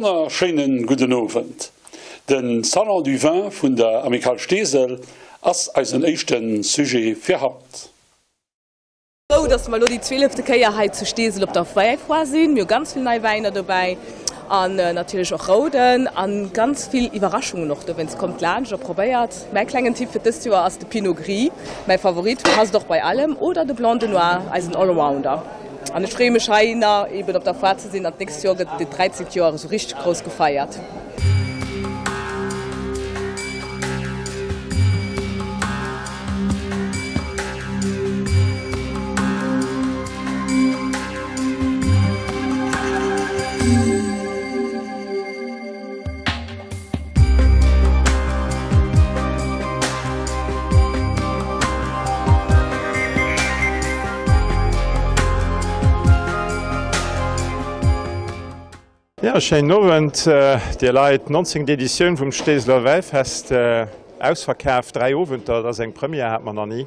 wonnerschéinen gudden Owend. Den Salon du Vin vun der Amicale Steesel ass eisen éischten Sujet fir haut. Frou, dass mer elo déi zwielefte Kéier hei zu Steesel op der Wäifoire sinn. Mir hu ganz vill nei Wäiner dobäi an natierlech och rouden a ganz vill Iwwerraschungen och dowéinst. Kommt laanscht a probéiert. Mäi klengen Tipp fir dëst Joer ass de Pinot Gris, mäi Favorit, passt och bei allem, oder de Blanc de Noir, eisen Allrounder. An ech freeë mech hei nach eben op der Foire ze sinn an d'nächst Joer gëtt dat 13. Joer esou richteg grouss gefeiert. Jo, schéinen Owend dir Leit. 19. Editioun vum Steeseler Wäifest, ausverkaf, 3 Owenter, dat ass eng Première, hat mer nach ni.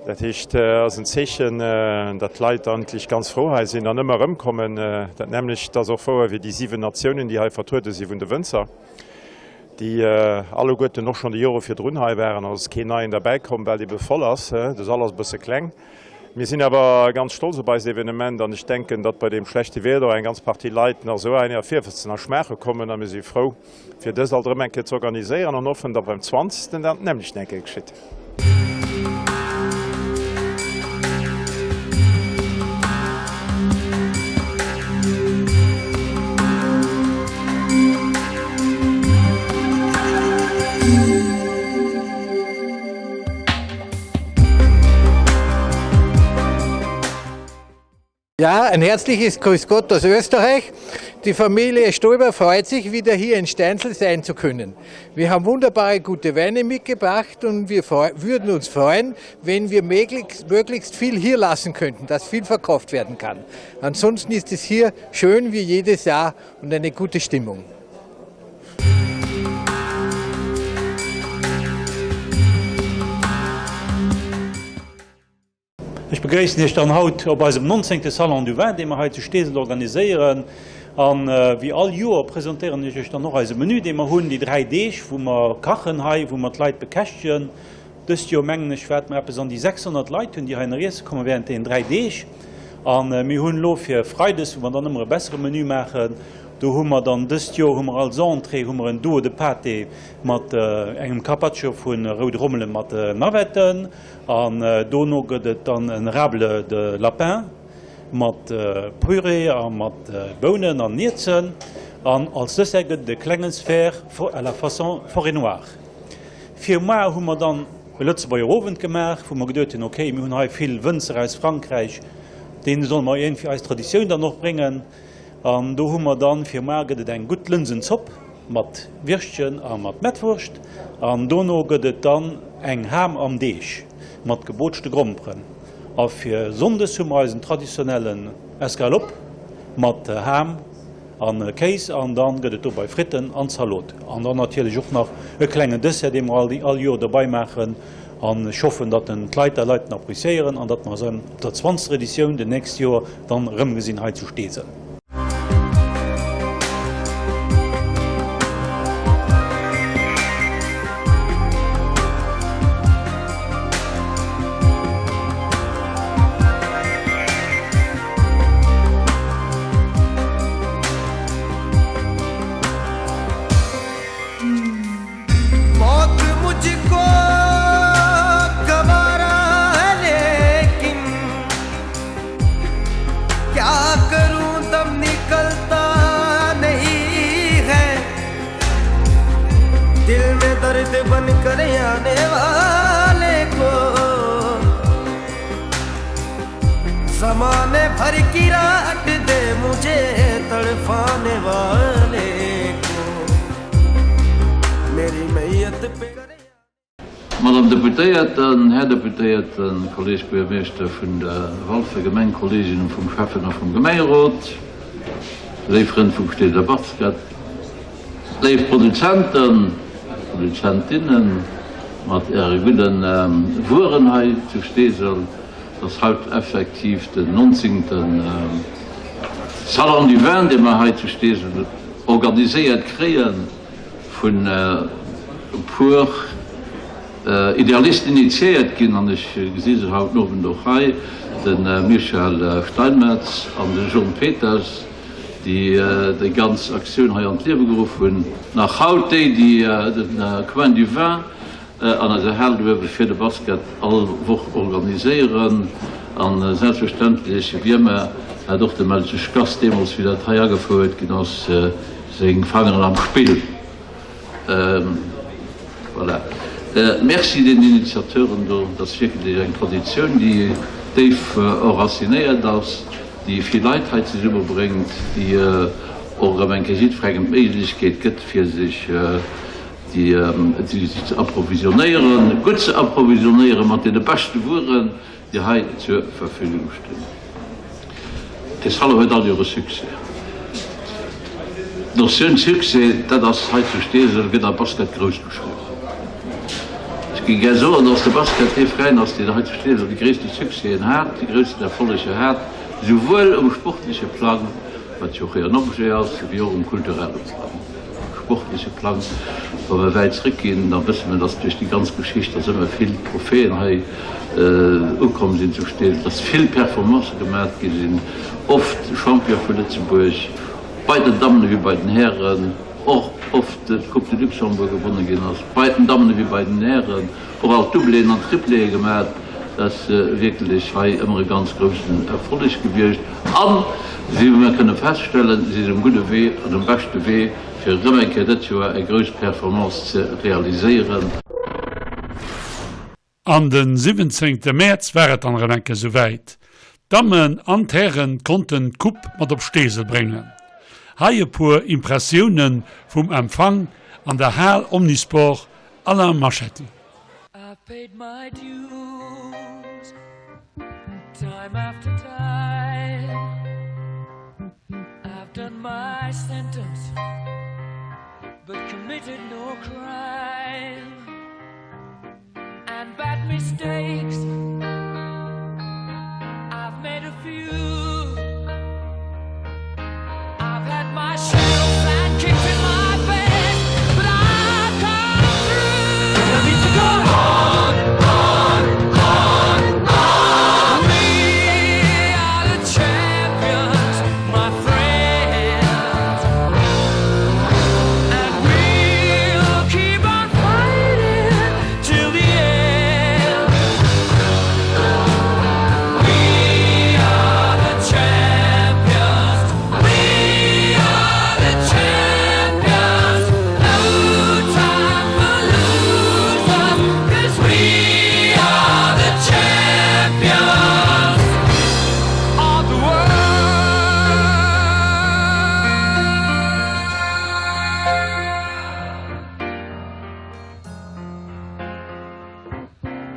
Dat heescht, ass en Zeechen, datt d'Leit eigentlech ganz frou hei sinn an ëmmer erëmkommen. Dat nämmlecht ass och wouer fir déi 7 Natiounen, déi hei vertruede si vun de Wënzer, déi alleguerten och schonn déi Jore virdrun hei waren. Also ass keen Neien derbäikomm, well ebe voll ass. De Sall ass e bësse kleng. Mir sinn awer ganz stolz op eist Evenement an ech denken, datt bei deem schlechte Wieder och eng ganz Partie Leit nach esou heihinner virwëtzen a schmaache kommen a mir si frou, fir dëst alt erëm eng Kéier ze organiséieren an hoffen, datt beim zwanzegsten dat d'nämmlecht eng Kéier geschitt. Ja, ein herzliches Grüß Gott aus Österreich. Die Familie Stoiber freut sich, wieder hier in Steinsel sein zu können. Wir haben wunderbare gute Weine mitgebracht und wir würden uns freuen, wenn wir möglichst, möglichst viel hier lassen könnten, dass viel verkauft werden kann. Ansonsten ist es hier schön wie jedes Jahr und eine gute Stimmung. Ech begréissen Iech dann haut op eisem 19. Salon du Vin, dee mer hei zu Steesel organiséieren. An wéi all Joer presentéieren ech Iech dann och eise Menü, dee mer hunn, déi 3 Deeg, wou mer kachen hei, wou mer d'Leit bekäschtegen. Dëst Joer mengen ech wäerte mer eppes an déi 600 Leit hunn, déi heihinner iesse komme während deenen 3 Deeg. A mir hunn elo fir Freides, wou mer dann ëmmer e bessere Menü maachen, do hu mer dann dëst Joer hu mer als Entrée hu mer en Duo de Pâté mat engem Carpaccio vu roude Rommele mat Navetten. An dono gëtt et dann en Rable de Lapin mat Püree a mat Bounen an Nierzen. An als Dessert gëtt et e klengen Sphère à la façon Forêt Noire. Fir muar hu mer dann e Lëtzebuerger Owend gemaach, wou mer geduet hunn, ok, mir hunn hei vill Wënzer aus Frankräich, deene solle mer iergendwéi eis Traditioun dann och bréngen. An do hu mer dann, fir muar gëtt et eng gutt Lënsenzopp mat Würstchen a mat Mettwurscht. An dono gëtt et dann eng Ham am Deeg mat gebootschte Gromperen. A fir Sonndes hu mer eisen traditionellen Escalope mat Ham an Kéis an dann gëtt et dobei Fritten an Zalot an dann natierlech och nach e klengen Dessert dee mer all Joer dobei maachen an ech hoffen datt en d'Leit Leiten appréciéieren an datt mer se op der zwanzegster Editioun den nächst Joer dann erëmgesinn hei zu Steesel. Madame Deputéierten, Här Deputéierten, Kolleg Buergermeeschter vun der Walfer Gemeng, Kolleginnen vum Schäffen a vum Gemengerot, léif Frënn vum Steeseler Basket, léif Produzenten, Produzentinnen mat äre gudden Wueren hei zu Steesel. Et ass haut effektiv den 19. Salon du Vin, dee mer hei zu Steesel. organiséiert kréie vun e puer Idealisten initiéiert ginn, an ech gesi se haut den Owend och hei, de Michel Steinmetz an de John Peters, déi déi ganz Aktioun hei an d'Liewe geruff hunn. Nach haut déi, déi de Coin du Vin an eiser Hal do uewe fir de Basket all Woch organiséieren. A selbstverständlech, wéi ëmmer, hat och de Melzesch Gast deemools, wéi dat hei agefouert ginn ass, seng Fangeren am Spill. Voilà. Merci den Initiateuren do. Dat ass wierklech eng Traditioun, déi déif enracinéiert ass, déi vill Leit hei zesummebréngt, déi och erëm eng Kéier jiddwerengem d'Méiglechkeet gëtt, fir sech déi sech ze approvisionnéieren, gutt ze approvisionnéieren mat deene beschte Wueren, déi hei zur Verfügung stinn. De Salon huet all Joer e Succès. D'Notioun Succès, dat ass hei zu Steesel, gëtt am Basket grouss geschriwwen. Ech géing gär soen, dass de Basket dee Veräin ass, deen hei zu Steesel déi gréisste Succèsen hat, déi gréissten Erfolleger hat, souwuel um sportleche Plang, wat jo och hiren Objet ass, wéi och um kulturelle Plang. Sportleche Plang, wa mer wäit zrëckginn, da wësse mer, dass duerch déi ganz Geschicht, dass ëmmer vill Trophäen hei ukomm sinn zu Steesel, dass vill Performancë gemat gi sinn, oft Champion vu Lëtzebuerg bei den Dammen ewéi bei den Hären, och oft d'Coupe de Luxembourg gewonne ginn ass, bei den Dammen ewéi bei den Hären, och alt Doubléen an Tripléë gemat. Dat ass wierklech hei ëmmer e ganz groussen Erfolleg gewiescht. An, wéi mer kënne feststellen, si se um gudde Wee an um beschte Wee, fir erëm eng Kéier dëst Joer eng grouss Performance ze realiséieren. An den 17 Mäerz war et dann erëm eng Kéier souwäit. D'Dammen an d'Hären konnten d'Coupe mat op Steesel bréngen. Hei e puer Impressiounen vum Empfang an der Hal Omnisport Alain Machetti. I've paid my dues time after time I've done my sentence but committed no crime and bad mistakes I've made a few I've had my share of sand kicked in my face but I've come through I need to go on on on on We are the champions my friends and we'll keep on fighting till the end We are the champions We are the champions No time for losers 'Cause we are the champions of the world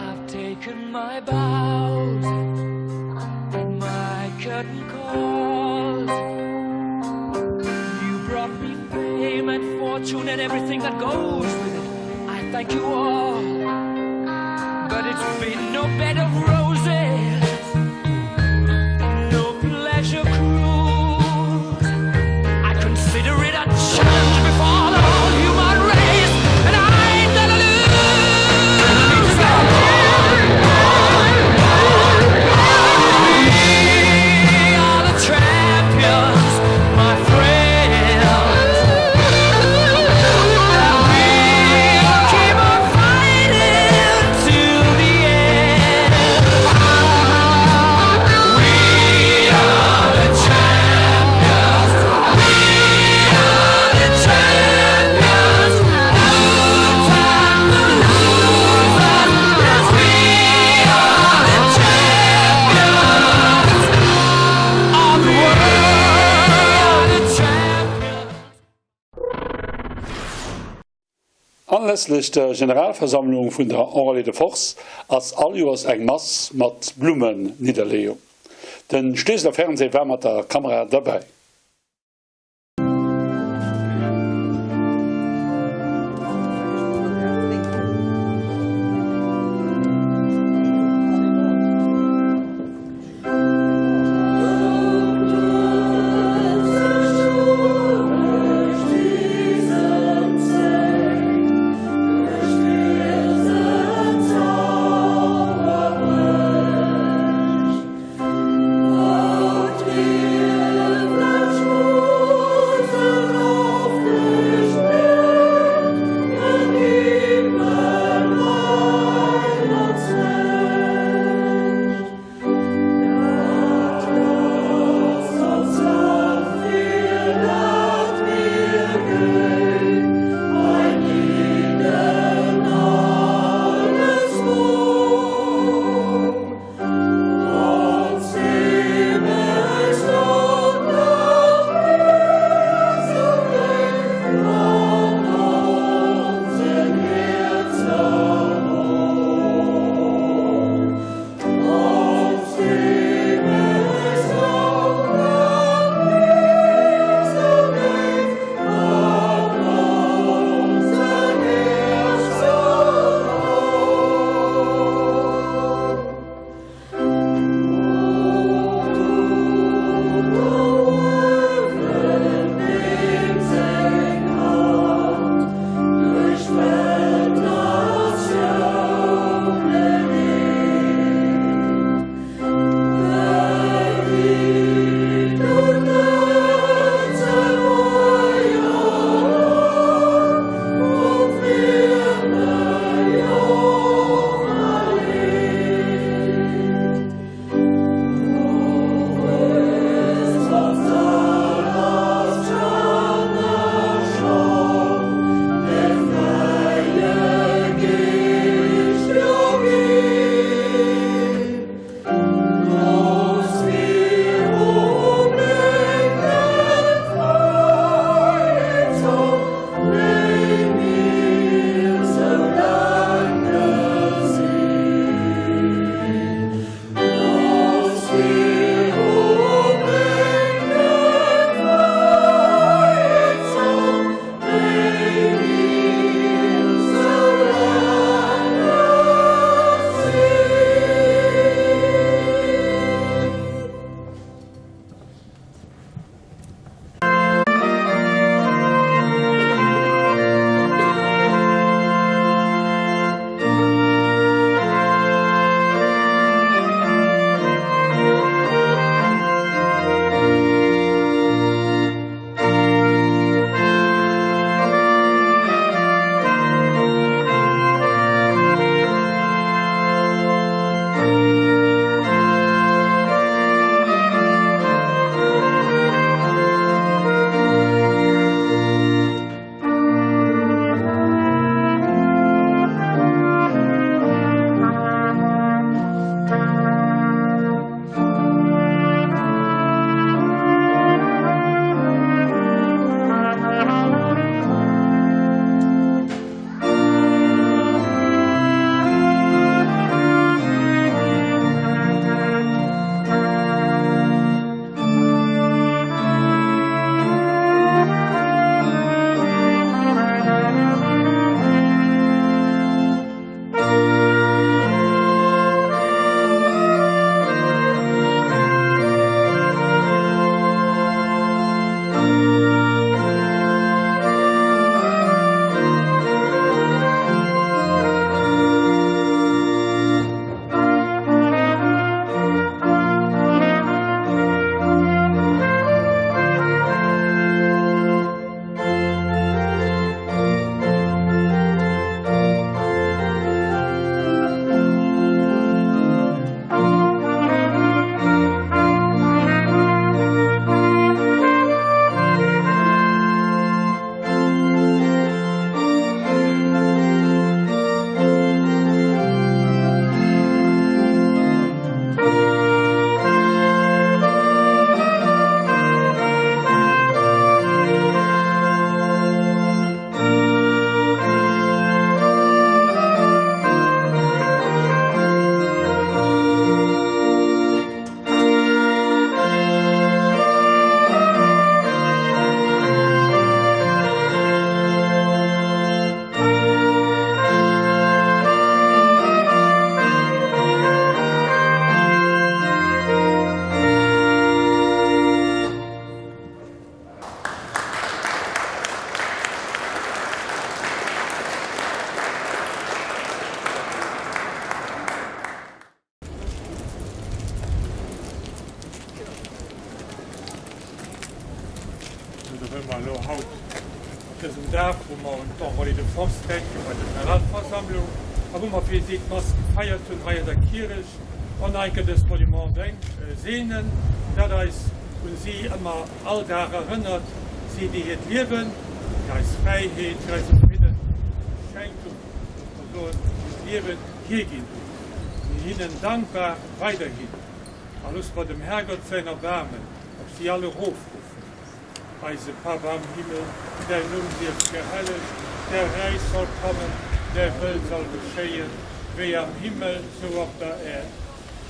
I've taken my bows and my curtain calls You brought me fame and fortune and everything that goes with it I thank you all But it's been no bed of roses No pleasure cruise I consider it a challenge before the whole human race And I ain't gonna lose We are the champions, my friends And we'll keep on fighting till the end We are the champions We are the champions No time for losers 'Cause we are the champions of the world The champions Anlässlech der Generalversammlung vun der Enrôlés de Force ass all Joers eng Mass mat Blummennidderleeung. De Steeseler Fernseh war mat der Kamera derbäi. dësem Dag, wou mer un d'Enrôlés de force denke bei der Generalversammlung a wou mer fir si d'Mass gefeiert hunn hei an der Kierch, och nach eng Kéier dëst Monument seenen, dat eis un si ëmmer all Dag erënnert, si déi hiert Liewen fir eis Fräiheet, fir eise Fridden geschenkt hunn, looss mer soen, hiert Liewen hierginn hunn. Mir hinnen dankbar weiderginn a loosse mer dem Herrgott säin Erbaarmen op si all erofruffen. Eise Papp am Himmel, däin Numm sief gehellegt, däi Räich soll kommen, däi Wëll soll geschéien, wéi am Himmel, sou op der Äerd.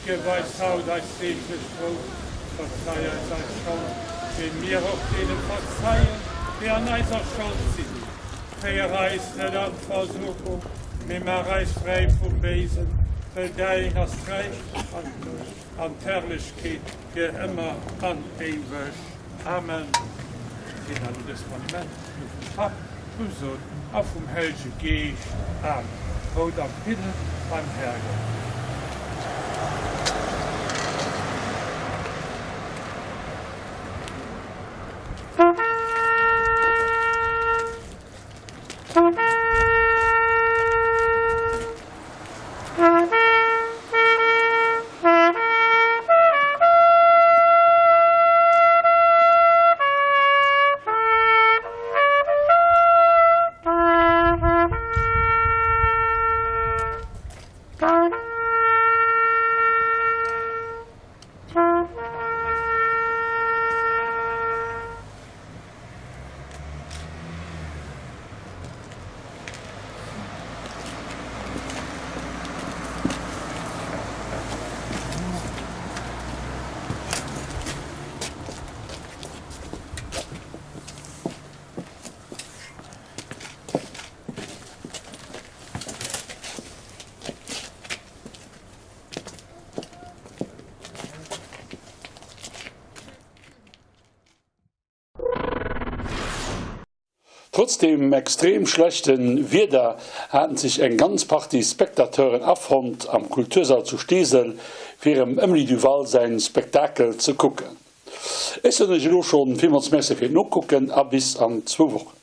Gëff eis haut eist deeglecht Brout, verzei eis eis Schold, wéi mir och deene verzeien, déi an eiser Schold sinn. Féier eis net an d'Versuchung, mee maach eis fräi vum Béisen, well däin ass d'Räich an d'Muecht an d'Herrlechkeet fir ëmmer an éiweg. Amen. Sinn elo dës Monument am Numm vum Papp, vum Sohn a vum Hellege Geescht. Amen. Rout am Fridden beim Herrgott. Trotz dem extrem schlechte Wieder haten sech eng ganz Partie Spectateuren afonnt am Kultursall zu Steesel fir em Emily Duval säin Spektakel ze kucken. Ech soen iech elo schonn villmools Merci fir d'Nokucken a bis an zwou Wochen.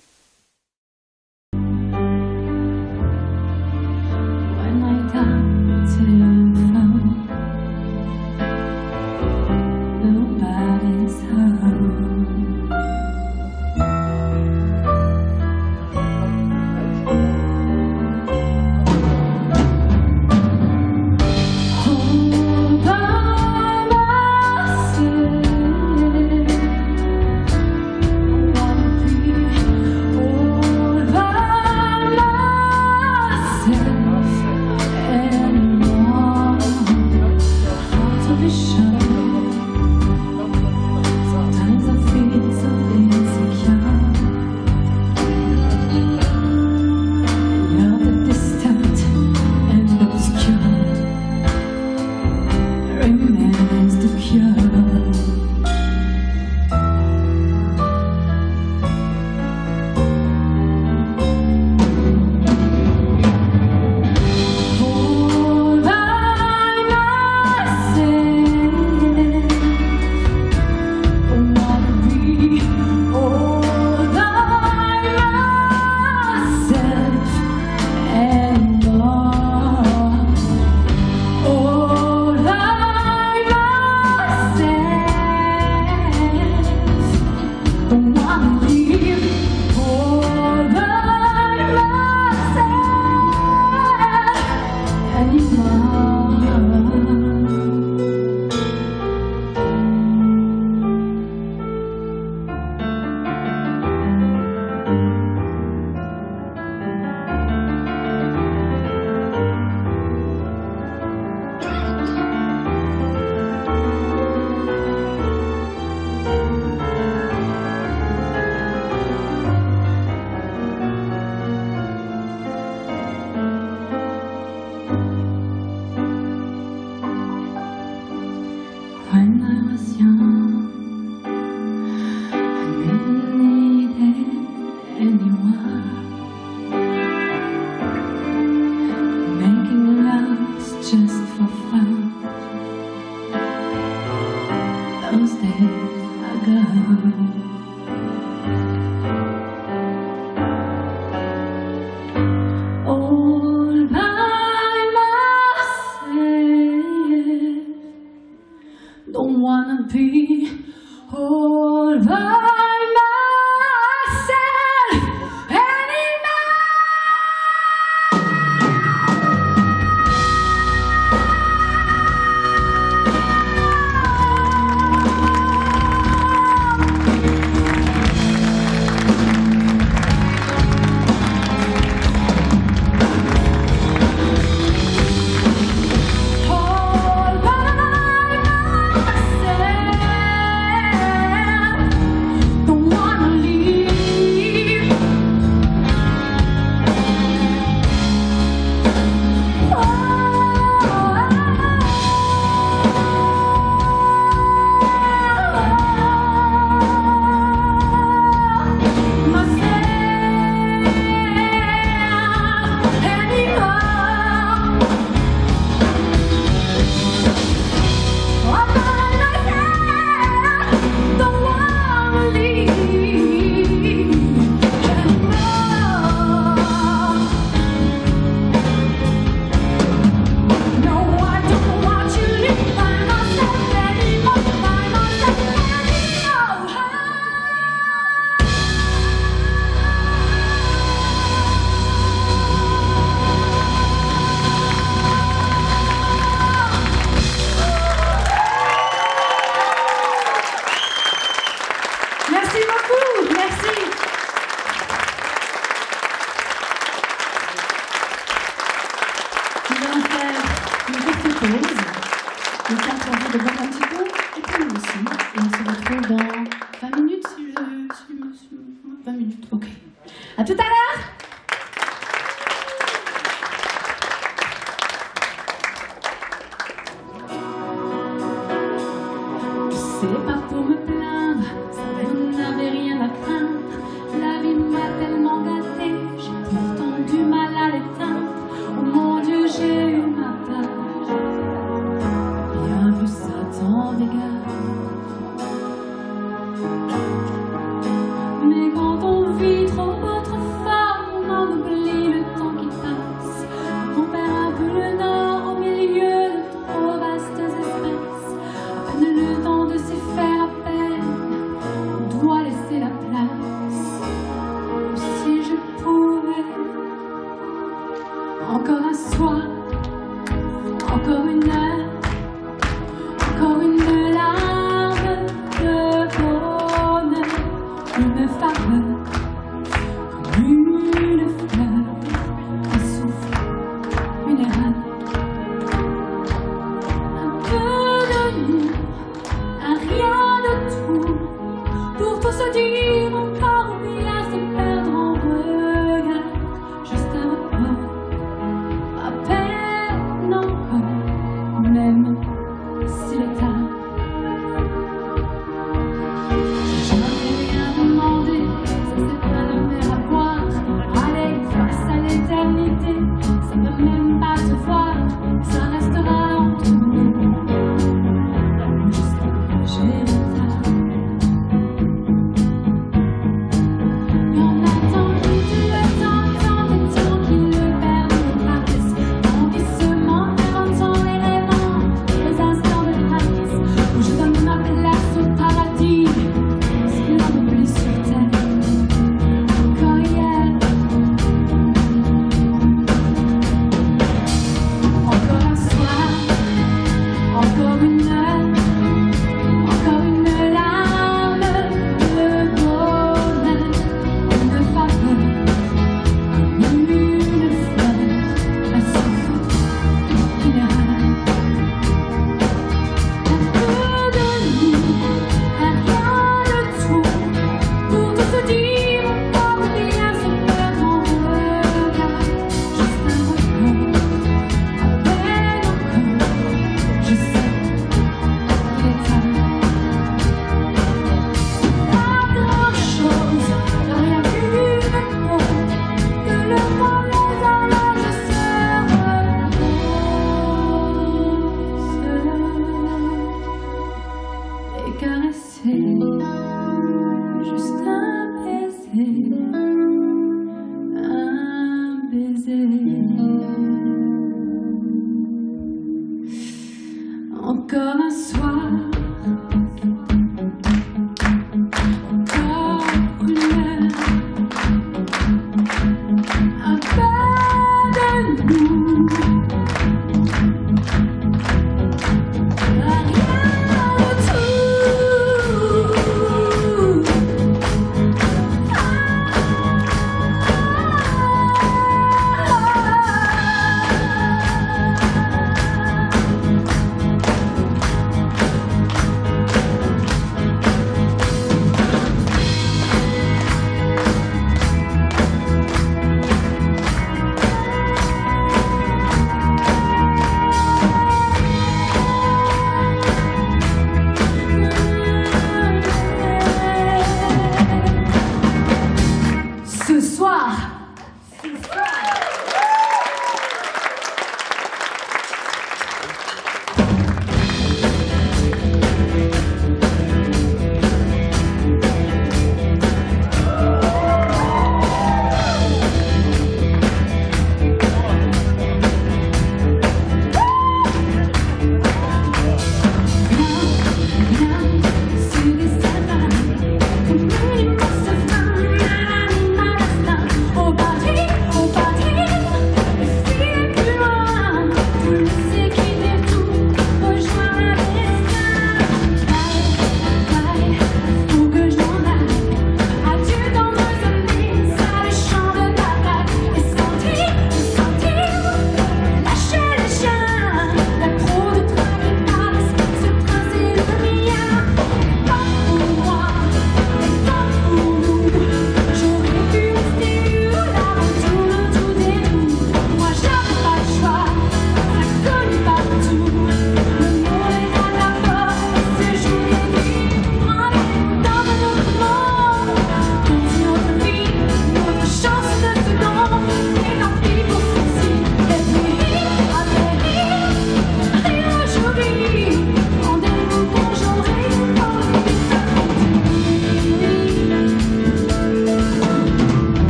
tout à l'heure! C'est pas pour me plaindre, ça vous n'avez rien à craindre. La vie m'a tellement gâté, j'ai pourtant du mal à l'éteindre. Oh mon Dieu, j'ai eu ma page. Bien vu Satan dégage. Mais quand on vit trop votre femme, on en oublie le temps qui passe. Quand on perd un peu le nord au milieu de trop vastes espaces, à peine le temps de s'y faire à peine, on doit laisser la place. Si je pouvais encore un soir, encore une heure, encore une larme de bonheur, une faveur, comme une fleur, un souffle, une erreur. Un peu de nous, un rien de tout, pour tout se dire encore bien se perdre en regard, juste un repos, à peine encore, même s'il est tard. J'ai jamais rien demandé, ça c'est pas la mer à boire. Allez, face à l'éternité, ça peut même pas se voir, ça restera entre nous. Juste un léger retard. Y'en a tant qui tuent le temps, tant et tant qui le perdent ou le tant qui se mentent, inventant et rêvant les instants de grâce, où je donne ma place au paradis, ce que l'on oublie sur terre. Encore hier, encore un soir, encore une heure, encore une larme de bonheur, une faveur, comme une fleur, un souffle, une erreur. Un peu de nous, un rien de tout, pour tout se dire encore bien se perdre en regard, juste un repos, à peine encore, je sais qu'il est tard. Pas grand-chose, rien qu'une peau, que le temps les horloges se reposent et caresser juste un baiser, un baiser. Encore un soir, encore une heure, un peu de nous. Rien de tout. Ce soir, ce soir.